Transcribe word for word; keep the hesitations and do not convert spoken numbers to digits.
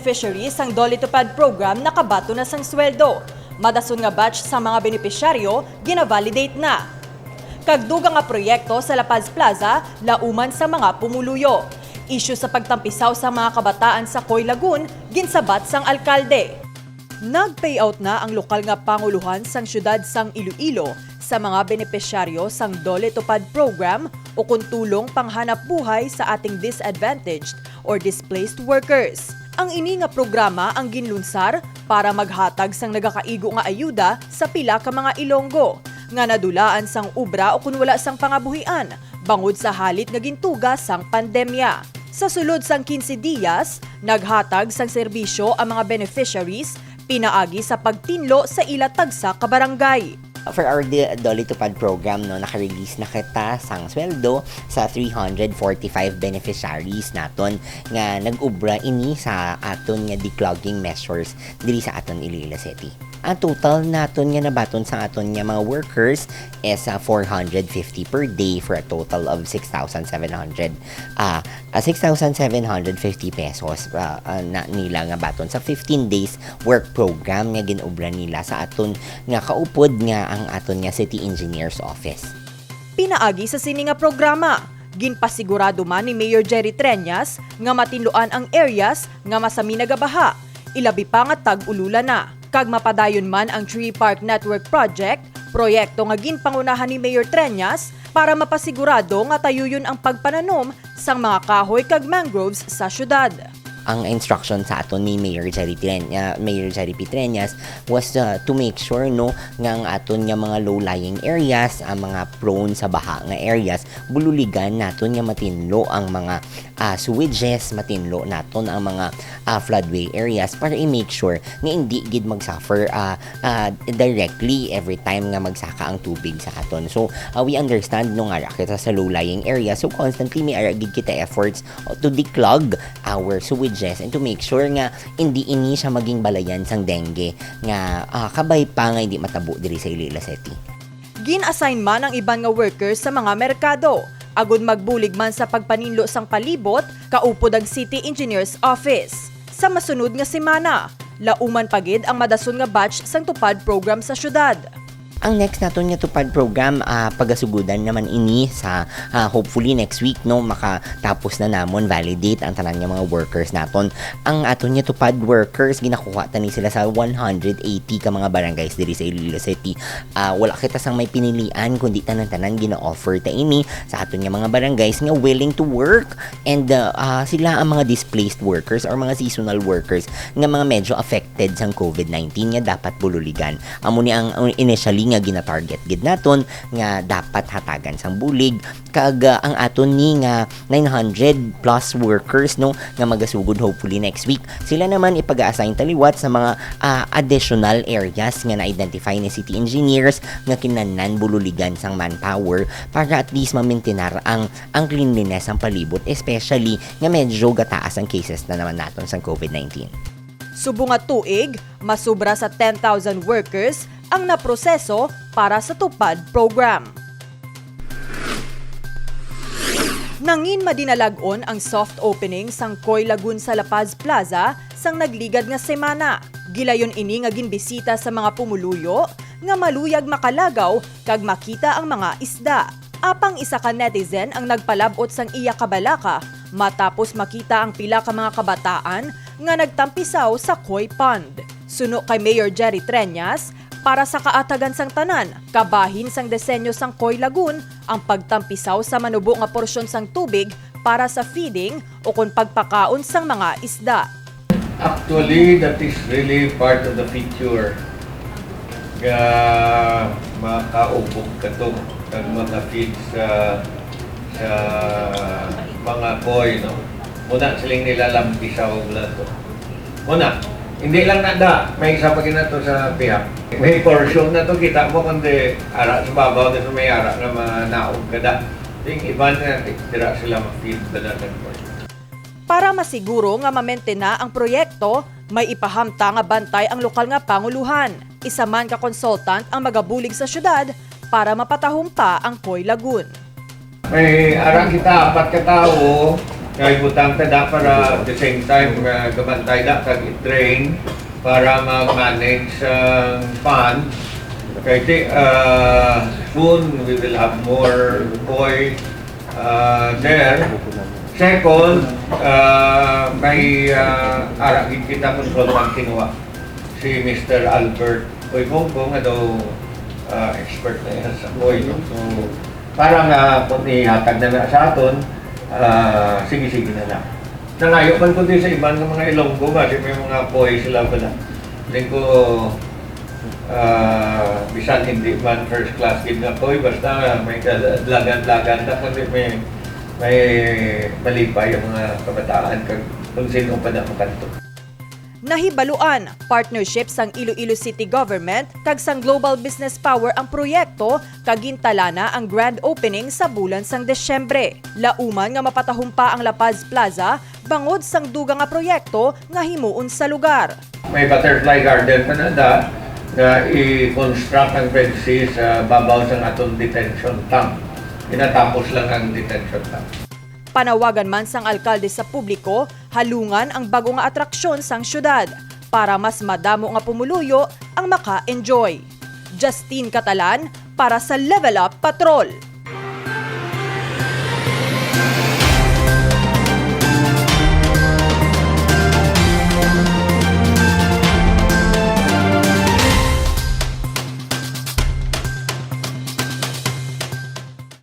Fisheries sang DOLE TUPAD program nakabaton na sang sweldo. Madason nga batch sa mga benepisyaryo gina-validate na. Kag dugang nga proyekto sa La Paz Plaza lauman sa mga pumuluyo. Isyu sa pagtampisaw sa mga kabataan sa Coy Lagoon ginsabat sang alkalde. Nag-payout na ang lokal nga panguluhan sang siyudad sang Iloilo sa mga benepisyaryo sang DOLE TUPAD program ukon tulong panghanap buhay sa ating disadvantaged or displaced workers. Ang ini nga programa ang ginlunsar para maghatag sang nagakaigo nga ayuda sa pila ka mga Ilonggo nga nadulaan sang obra ukon wala sang pangabuhian bangod sa halit nga gintuga sang pandemya. Sa sulod sang quince dias, naghatag sang serbisyo ang mga beneficiaries pinaagi sa pagtinlo sa ila tagsa ka barangay. For our Di-, DOLE TUPAD program, no, naka-release na kita sang sweldo sa three hundred forty-five beneficiaries naton nga nag-obra ini sa aton nga declogging measures diri sa aton Iloilo City. Ang total naton nga nabaton sa aton nga mga workers is, ah, four hundred fifty per day for a total of six thousand seven hundred, ah, ah, six thousand seven hundred fifty pesos, ah, ah, na nila nga baton sa fifteen days work program nga gin-obra nila sa aton nga kaupod nga ang aton nga City Engineers Office. Pinaagi sa sini nga programa, ginpasigurado man ni Mayor Jerry Treñas nga matinluan ang areas nga masami nagabaha, ilabi pa nga tag-ululan na. Kag mapadayon man ang Tree Park Network Project, proyekto nga ginpangunahan ni Mayor Treñas para mapasigurado nga tayuyon ang pagpananom sang mga kahoy kag mangroves sa siyudad. Ang instruction sa aton ni Mayor Jerry Tren-, ah, Mayor Jerry P. Treñas was, ah, to make sure, no, nga ang aton nga mga low-lying areas, ang mga prone sa baha nga areas, bululigan naton nga matinlo ang mga, ah, sewages, matinlo naton ang mga, ah, floodway areas para i-make sure nga hindi gid mag-suffer, ah, ah, directly every time nga magsaka ang tubig sa aton. So, ah, we understand, no, nga ra kita sa low-lying areas, so constantly may ara gid kita efforts to declog our sewages and to make sure nga hindi ini siya maging balayan sang dengue nga, ah, kabay pa nga hindi matabo diri sa Iloilo City. Gin-assign man ang iban nga workers sa mga merkado, agud magbulig man sa pagpaninlo sang palibot, kaupod ang City Engineer's Office. Sa masunod nga semana, lauman pa gid ang madason nga batch sang TUPAD program sa siyudad. Ang next naton nga TUPAD program, ah, pagasugodan naman ini sa, ah, hopefully next week, no, makatapos na namon validate ang tanan nga mga workers naton. Ang aton nga TUPAD workers, ginakuha ta ni sila sa one hundred eighty ka mga barangays diri sa Iloilo City. Ah, wala kita sang may pinilian, kundi tanan-tanan gina-offer ta ini sa aton nga mga barangays nga willing to work, and, ah, ah, sila ang mga displaced workers or mga seasonal workers nga mga medyo affected sang COVID nineteen nga dapat bululigan. Amo ni ang initially nga gina-target gid naton nga dapat hatagan sang bulig, kag, ah, ang aton ni nga nine hundred plus workers, no, nga magasugod hopefully next week. Sila naman ipag-assign ta liwat sa mga, ah, additional areas nga na-identify ni city engineers nga kinahanglan bululigan sang manpower para at least mamintinar ang, ang cleanliness sang palibot, especially nga medyo gataas ang cases na naman naton sang COVID nineteen. Subong nga tuig, masubra sa ten thousand workers ang naproseso para sa TUPAD program. Nangin madinalag-on ang soft opening sang Coy Lagoon sa La Paz Plaza sang nagligad nga semana. Gilayon ini nga ginbisita sa mga pumuluyo nga maluyag makalagaw kag makita ang mga isda. Apang isa ka netizen ang nagpalab-ot sang iya kabalaka matapos makita ang pila ka mga kabataan nga nagtampisaw sa koi pond. Suno kay Mayor Jerry Treñas, para sa kaatagan sang tanan, kabahin sang disenyo sang Coy Lagoon ang pagtampisaw sa manubo nga porsyon sang tubig para sa feeding ukon pagpakaon sang mga isda. Actually, that is really part of the feature. Nga makaupog ka to, kag maka-feed sa, sa mga koi, no? Muna siling nila lampisaw na to. Muna, hindi lang na da, may isa pa gina to sa pihak. May portion na to, kita mo, kundi ara sa babaw, tas may ara nga manaog ka da. Yung iban nga, tira sila ma-feed ka da, kag koi. Para masiguro nga mamentena ang proyekto, may ipahamtang nga bantay ang lokal nga panguluhan. Isa man ka consultant ang magabulig sa syudad para mapatahom pa ang Coy Lagoon. May ara kita apat ka tawo, Kay butang ta da para at the same time, uh, gabantay da kag i-train para mag-manage ang fund. Kay ti, uh, soon we will have more koi, uh, there. Second, uh, may, uh, ara gid kita consultant kinuha, si Mister Albert Uy Kongkong, nga daw, uh, expert na yan sa koi, no? So, para nga kung ihatag na na sa aton, ah, sige-sige na na. Nangayo man kundi sa iban nga mga Ilonggo ba, si may mga koi sila pala. Hindi ko, ah, bisan hindi man first class gid nga koi, basta may kadlagan-dlagan na kasi may, may malipay ang mga kabataan kag kung sino pa na makanto. Nahibaluan, partnership sang Iloilo City Government kag sang Global Business Power ang proyekto kag gintalana ang grand opening sa bulan sang Desyembre. Lauman nga mapatahumpa ang La Paz Plaza bangod sang dugang nga proyekto nga himuon sa lugar. May butterfly garden pa na da nga i-construct ang Red Sea sa babaw sang aton detention tank. Ginatapos lang ang detention tank. Panawagan man sang alkalde sa publiko, halungan ang bag-o nga atraksyon sang syudad para mas madamo nga pumuluyo ang maka-enjoy. Justine Catalan para sa Level Up Patrol.